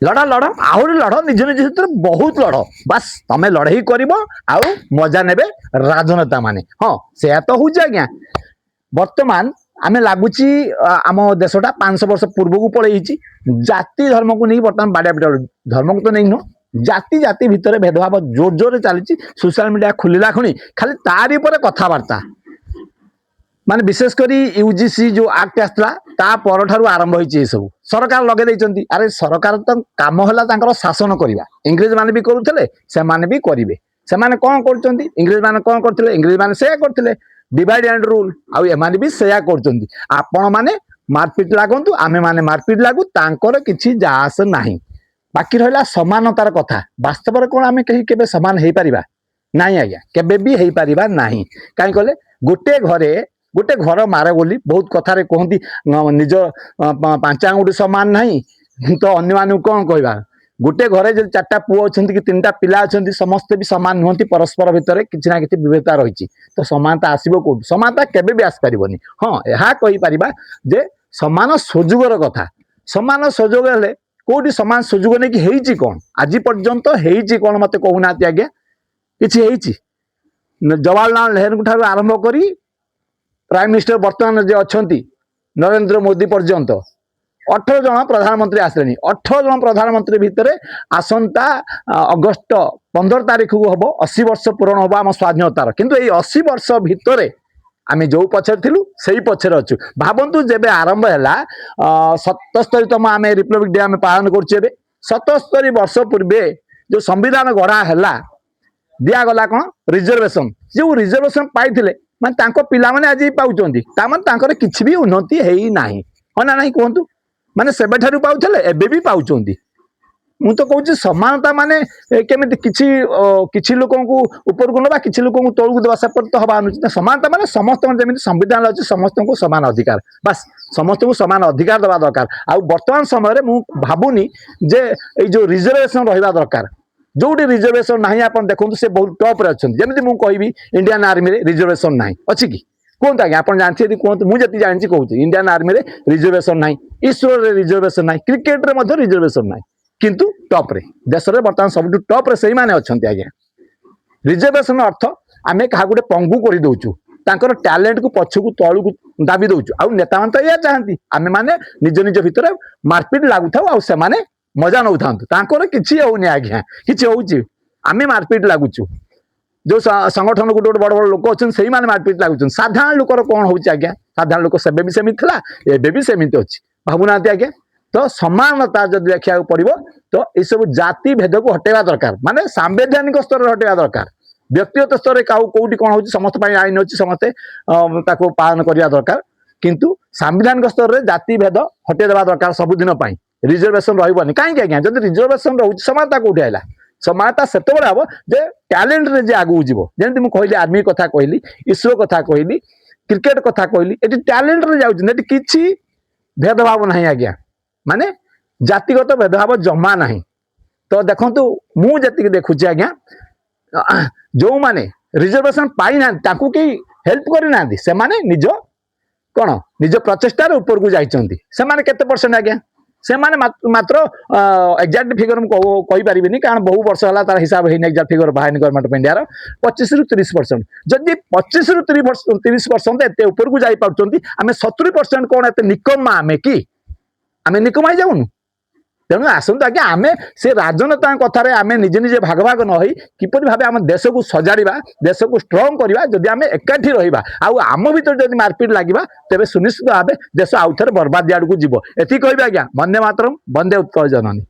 ଲଢ଼ ଲଢ଼, ଆହୁରି ଲଢ଼, ନିଜ ନିଜ ଭିତରେ ବହୁତ ଲଢ଼। ବାସ୍, ତମେ ଲଢ଼େଇ କରିବ ଆଉ ମଜା ନେବେ ରାଜନେତା ମାନେ। ହଁ, ସେୟା ତ ହଉଛି ଆଜ୍ଞା। ବର୍ତ୍ତମାନ ଆମେ ଲାଗୁଛି ଆମ ଦେଶଟା 500 ବର୍ଷ ପୂର୍ବକୁ ପଳେଇଛି। ଜାତି ଧର୍ମକୁ ନେଇ ବର୍ତ୍ତମାନ ବାଡ଼ିଆ ପିଟା, ଧର୍ମକୁ ତ ନେଇ ନୁହଁ, ଜାତି ଜାତି ଭିତରେ ଭେଦଭାବ ଜୋର ଜୋରରେ ଚାଲିଛି। ସୋସିଆଲ ମିଡିଆ ଖୋଲିଲା ଖୁଣି ଖାଲି ତାରି ଉପରେ କଥାବାର୍ତ୍ତା। ମାନେ ବିଶେଷ କରି ୟୁଜିସି ଯୋଉ ଆକ୍ଟ ଆସିଥିଲା, ତା ପରଠାରୁ ଆରମ୍ଭ ହେଇଛି ଏସବୁ। ସରକାର ଲଗେଇ ଦେଇଛନ୍ତି। ଆରେ, ସରକାର ତ କାମ ହେଲା ତାଙ୍କର ଶାସନ କରିବା। ଇଂରେଜ ମାନେ ବି କରୁଥିଲେ, ସେମାନେ ବି କରିବେ। ସେମାନେ କଣ କରୁଛନ୍ତି? ଇଂରେଜ ମାନେ କଣ କରୁଥିଲେ? ଇଂରେଜ ମାନେ ସେୟା କରୁଥିଲେ, ଡିଭାଇଡ ଆଣ୍ଡ ରୁଲ। ଆଉ ଏମାନେ ବି ସେୟା କରୁଛନ୍ତି। ଆପଣ ମାନେ ମାରପିଟ ଲାଗନ୍ତୁ, ଆମେ ମାନେ ମାରପିଟ ଲାଗୁ, ତାଙ୍କର କିଛି ଯା ଆସ ନାହିଁ। ବାକି ରହିଲା ସମାନତାର କଥା। ବାସ୍ତବରେ କଣ ଆମେ କେହି କେବେ ସମାନ ହେଇପାରିବା? ନାଇଁ ଆଜ୍ଞା, କେବେ ବି ହେଇପାରିବା ନାହିଁ। କାହିଁ କହିଲେ, ଗୋଟେ ଘରେ ଗୋଟେ ଘର ମାରେ ବୋଲି ବହୁତ କଥାରେ କୁହନ୍ତି। ନିଜ ପାଞ୍ଚ ଆଙ୍ଗୁଠି ସମାନ ନାହିଁ ତ ଅନ୍ୟମାନଙ୍କୁ କଣ କହିବା? ଗୋଟେ ଘରେ ଯଦି ଚାରିଟା ପୁଅ ଅଛନ୍ତି କି ତିନିଟା ପିଲା ଅଛନ୍ତି, ସମସ୍ତେ ବି ସମାନ ନୁହନ୍ତି। ପରସ୍ପର ଭିତରେ କିଛି ନା କିଛି ବିଭେଦତା ରହିଛି। ତ ସମାନତା ଆସିବ କୋଉଠି? ସମାନତା କେବେ ବି ଆସିପାରିବନି। ହଁ, ଏହା କହିପାରିବା ଯେ ସମାନ ସୁଯୋଗର କଥା। ସମାନ ସୁଯୋଗ ହେଲେ କୋଉଠି ସମାନ ସୁଯୋଗ ନେଇକି ହେଇଛି କଣ? ଆଜି ପର୍ଯ୍ୟନ୍ତ ହେଇଛି କଣ, ମତେ କହୁନାହାନ୍ତି ଆଜ୍ଞା? କିଛି ହେଇଛି? ଜବାହରଲାଲ ନେହେରୁଙ୍କ ଠାରୁ ଆରମ୍ଭ କରି ପ୍ରାଇମ ମିନିଷ୍ଟର ବର୍ତ୍ତମାନ ଯିଏ ଅଛନ୍ତି ନରେନ୍ଦ୍ର ମୋଦି ପର୍ଯ୍ୟନ୍ତ 18 ଜଣ ପ୍ରଧାନମନ୍ତ୍ରୀ ଆସିଲେଣି। 18 ଜଣ ପ୍ରଧାନମନ୍ତ୍ରୀ ଭିତରେ ଆସନ୍ତା ଅଗଷ୍ଟ 15 ତାରିଖକୁ ହବ 80 ବର୍ଷ ପୂରଣ ହବ ଆମ ସ୍ୱାଧୀନତାର। କିନ୍ତୁ ଏଇ 80 ବର୍ଷ ଭିତରେ ଆମେ ଯୋଉ ପଛରେ ଥିଲୁ, ସେଇ ପଛରେ ଅଛୁ। ଭାବନ୍ତୁ, ଯେବେ ଆରମ୍ଭ ହେଲା, 77ତମ ଆମେ ରିପବ୍ଲିକ ଡେ ଆମେ ପାଳନ କରୁଛୁ ଏବେ। 77 ବର୍ଷ ପୂର୍ବେ ଯୋଉ ସମ୍ବିଧାନ ଗଢ଼ା ହେଲା, ଦିଆଗଲା କଣ? ରିଜର୍ଭେସନ। ଯୋଉ ରିଜର୍ଭେସନ ପାଇଥିଲେ, ମାନେ ତାଙ୍କ ପିଲାମାନେ ଆଜି ପାଉଛନ୍ତି। ତାମାନେ ତାଙ୍କର କିଛି ବି ଉନ୍ନତି ହେଇନାହିଁ। ହଁ ନା ନାହିଁ କୁହନ୍ତୁ? ମାନେ ସେବେଠାରୁ ପାଉଥିଲେ, ଏବେ ବି ପାଉଛନ୍ତି। ମୁଁ ତ କହୁଛି, ସମାନତା ମାନେ କେମିତି କିଛି ଲୋକଙ୍କୁ ଉପରକୁ ନେବା, କିଛି ଲୋକଙ୍କୁ ତଳକୁ ଦେବା, ସେପରି ତ ହବା ଅନୁଚିତ। ସମାନତା ମାନେ ସମସ୍ତଙ୍କ, ଯେମିତି ସମ୍ବିଧାନ ଅଛି, ସମସ୍ତଙ୍କୁ ସମାନ ଅଧିକାର। ବାସ୍, ସମସ୍ତଙ୍କୁ ସମାନ ଅଧିକାର ଦେବା ଦରକାର। ଆଉ ବର୍ତ୍ତମାନ ସମୟରେ ମୁଁ ଭାବୁନି ଯେ ଏଇ ଯୋଉ ରିଜର୍ଭେସନ ରହିବା ଦରକାର। ଯୋଉଠି ରିଜର୍ଭେସନ ନାହିଁ, ଆପଣ ଦେଖନ୍ତୁ, ସେ ବହୁତ ଟପରେ ଅଛନ୍ତି। ଯେମିତି ମୁଁ କହିବି, ଇଣ୍ଡିଆନ ଆର୍ମିରେ ରିଜର୍ଭେସନ ନାହିଁ। ଅଛି କି? କୁହନ୍ତୁ ଆଜ୍ଞା, ଆପଣ ଜାଣିଥିବେ ଯଦି କୁହନ୍ତୁ। ମୁଁ ଯେତିକି ଜାଣିଛି କହୁଛି। ଇଣ୍ଡିଆନ ଆର୍ମିରେ ରିଜର୍ଭେସନ ନାହିଁ, ଇସ୍ରୋରେ ରିଜର୍ଭେସନ ନାହିଁ, କ୍ରିକେଟରେ ମଧ୍ୟ ରିଜର୍ଭେସନ ନାହିଁ। କିନ୍ତୁ ଟପରେ, ଦେଶରେ ବର୍ତ୍ତମାନ ସବୁଠୁ ଟପରେ ସେଇମାନେ ଅଛନ୍ତି ଆଜ୍ଞା। ରିଜର୍ଭେସନ ଅର୍ଥ ଆମେ କାହାକୁ ଗୋଟେ ପଙ୍ଗୁ କରିଦଉଛୁ, ତାଙ୍କର ଟ୍ୟାଲେଣ୍ଟକୁ ପଛକୁ ତଳକୁ ଦାବି ଦଉଛୁ। ଆଉ ନେତାମାନେ ତ ଏଇଆ ଚାହାନ୍ତି, ଆମେ ମାନେ ନିଜ ନିଜ ଭିତରେ ମାରପିଟ ଲାଗୁଥାଉ ଆଉ ସେମାନେ ମଜା ନଉଥାନ୍ତୁ। ତାଙ୍କର କିଛି ହଉନି ଆଜ୍ଞା। କିଛି ହଉଛି? ଆମେ ମାରପିଟ ଲାଗୁଛୁ। ଯୋଉ ସଂଗଠନ ଗୋଟେ ଗୋଟେ ବଡ ବଡ ଲୋକ ଅଛନ୍ତି, ସେଇମାନେ ମାରପିଟ ଲାଗୁଛନ୍ତି। ସାଧାରଣ ଲୋକର କଣ ହଉଛି ଆଜ୍ଞା? ସାଧାରଣ ଲୋକ ସେବେ ବି ସେମିତି ଥିଲା, ଏବେ ବି ସେମିତି ଅଛି। ଭାବୁନାହାନ୍ତି ଆଜ୍ଞା? ତ ସମାନତା ଯଦି ଦେଖିବାକୁ ପଡିବ, ତ ଏସବୁ ଜାତି ଭେଦକୁ ହଟେଇବା ଦରକାର। ମାନେ ସାମ୍ବିଧାନିକ ସ୍ତରରେ ହଟେଇବା ଦରକାର। ବ୍ୟକ୍ତିଗତ ସ୍ତରରେ କାଉ କୋଉଠି କଣ ହଉଛି, ସମସ୍ତ ପାଇଁ ଆଇନ ଅଛି, ସମସ୍ତେ ତାକୁ ପାଳନ କରିବା ଦରକାର। କିନ୍ତୁ ସାମ୍ବିଧାନିକ ସ୍ତରରେ ଜାତି ଭେଦ ହଟେଇ ଦେବା ଦରକାର ସବୁଦିନ ପାଇଁ। ରିଜର୍ଭେସନ ରହିବନି କାହିଁକି ଆଜ୍ଞା? ଯଦି ରିଜର୍ଭେସନ ରହୁଛି, ସମାନତା କୋଉଠି ଆଇଲା? ସମାନତା ସେତେବେଳେ ହବ ଯେ ଟ୍ୟାଲେଣ୍ଟରେ ଯେ ଆଗକୁ ଯିବ। ଯେମିତି ମୁଁ କହିଲି, ଆର୍ମି କଥା କହିଲି, ଇସ୍ରୋ କଥା କହିଲି, କ୍ରିକେଟ କଥା କହିଲି, ଏଠି ଟ୍ୟାଲେଣ୍ଟରେ ଯାଉଛନ୍ତି। ଏଠି କିଛି ଭେଦଭାବ ନାହିଁ ଆଜ୍ଞା। ମାନେ ଜାତିଗତ ଭେଦଭାବ ଜମା ନାହିଁ। ତ ଦେଖନ୍ତୁ, ମୁଁ ଯେତିକି ଦେଖୁଛି ଆଜ୍ଞା, ଯୋଉମାନେ ରିଜର୍ଭେସନ ପାଇନାହାନ୍ତି, ତାଙ୍କୁ କେହି ହେଲ୍ପ କରିନାହାନ୍ତି। ସେମାନେ ନିଜ କଣ, ନିଜ ପ୍ରଚେଷ୍ଟାରେ ଉପରକୁ ଯାଇଛନ୍ତି। ସେମାନେ କେତେ ପରସେଣ୍ଟ ଆଜ୍ଞା? ସେମାନେ ମାତ୍ର, ଏକ୍ଜାକ୍ଟ ଫିଗର ମୁଁ କହିପାରିବିନି, କାରଣ ବହୁ ବର୍ଷ ହେଲା ତାର ହିସାବ ହେଇନି, ଏକ୍ଜାକ୍ଟ ଫିଗର ବାହାରିନି ଗଭର୍ଣ୍ଣମେଣ୍ଟ ଅଫ୍ ଇଣ୍ଡିଆର। 25ରୁ 30%। ଯଦି 25ରୁ 30% ଏତେ ଉପରକୁ ଯାଇପାରୁଛନ୍ତି, ଆମେ 70% କଣ ଏତେ ନିକମା ଆମେ କି? ଆମେ ନିକମା ହେଇଯାଉନୁ? ତେଣୁ ଆସନ୍ତୁ ଆଜ୍ଞା, ଆମେ ସେ ରାଜନେତାଙ୍କ କଥାରେ ଆମେ ନିଜେ ନିଜେ ଭାଗ ଭାଗ ନ ହେଇ କିପରି ଭାବେ ଆମ ଦେଶକୁ ସଜାଡ଼ିବା, ଦେଶକୁ ଷ୍ଟ୍ରଙ୍ଗ କରିବା। ଯଦି ଆମେ ଏକାଠି ରହିବା ଆଉ ଆମ ଭିତରେ ଯଦି ମାରପିଟ ଲାଗିବା, ତେବେ ସୁନିଶ୍ଚିତ ଭାବେ ଦେଶ ଆଉ ଥରେ ବର୍ବାଦ ଆଡ଼କୁ ଯିବ। ଏତିକି କହିବି ଆଜ୍ଞା। ବନ୍ଦେ ମାତରମ୍, ବନ୍ଦେ ଉତ୍କଳ ଜନନୀ।